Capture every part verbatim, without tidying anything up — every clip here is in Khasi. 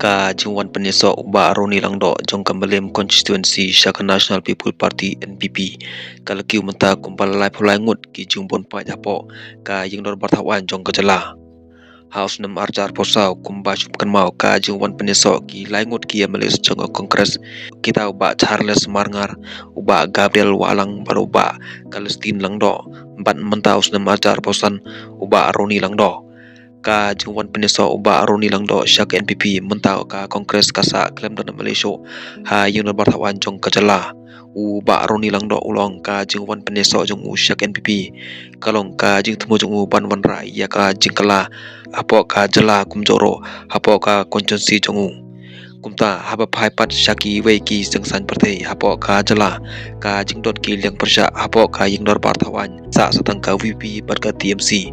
Ka jingwan pynïasoh u Bah Ronnie Lyngdoh jong ka Mylliem Constituency sha ka National People Party, N P P, ka la kiew mynta kumba laiphew lai ngut ki jingbun paid hapoh ka Ïingdorbar Thawaiñ jong ka jylla. Ha u snem arhajar arphew saw, kumba shum kynmaw, ka jingwan pynïasoh ki lai ngut ki M L As jong ka Congress, kita u Bah Charles Marngar, u Bah Gabriel Wahlang bad u Bah Celestine Lyngdoh, bad mynta u snem arhajar arphew san, u Bah Ronnie Lyngdoh. Ka jingwan pynïasoh u Bah Ronnie Lyngdoh sha ka N P P mynta ka Congress ka sah khlem don M L A shuh ha Ïingdorbar Thawaiñ jong ka jylla. U Bah Ronnie Lyngdoh u la ong ka jingwan pynïasoh jong u sha ka N P P ka long ka jingthmu jong u ban wanrah ïa ka jingkylla hapoh ka jylla kumjuh ruh hapoh ka constituency jong u. Kumta haba phai pat sha kiwei ki seng saiñ pyrthei hapoh ka jylla, ka jingdon ki liang pyrshah hapoh ka Ïingdorbar Thawaiñ sah sa tang ka V P P bad ka T M C.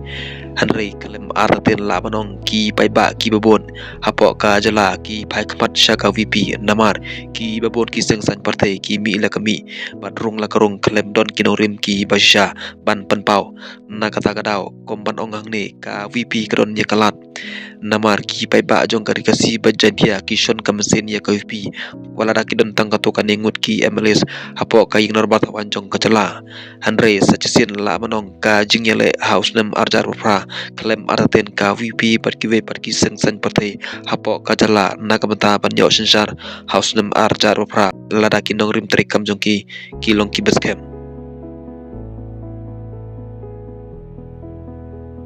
Hynrei khlem artatien lah ban ong ki paidbah kiba bun hapoh ka jylla ki phai khmat sha ka V P P namar kiba bun ki seng saiñ pyrthei ki mih la ka mih bad rung la ka rung, khlem don ki nongrim kiba shisha ban pynpaw. Na kata ka daw, kum ban ong hangne, ka V P P ka don ïa ka lad. Namar ki paidbah jong ka Ri Khasi bad Jaiñtia ki shon ka mynsiem ïa ka V P P wat lada ki don tang katto katne ngut ki M L As hapoh ka Ïingdorbar Thawaiñ jong ka jylla. Hynrei sa shisien lah ban ong ka jingïaleh ha u snem arhajar arphew phra khlem artatien ka V P P bad kiwei pat ki seng saiñ pyrthei hapoh ka jylla na ka bynta ban ïoh synshar ha u snem arhajar arphew phra, lada ki nongrim treikam jong ki ki long kiba skhem.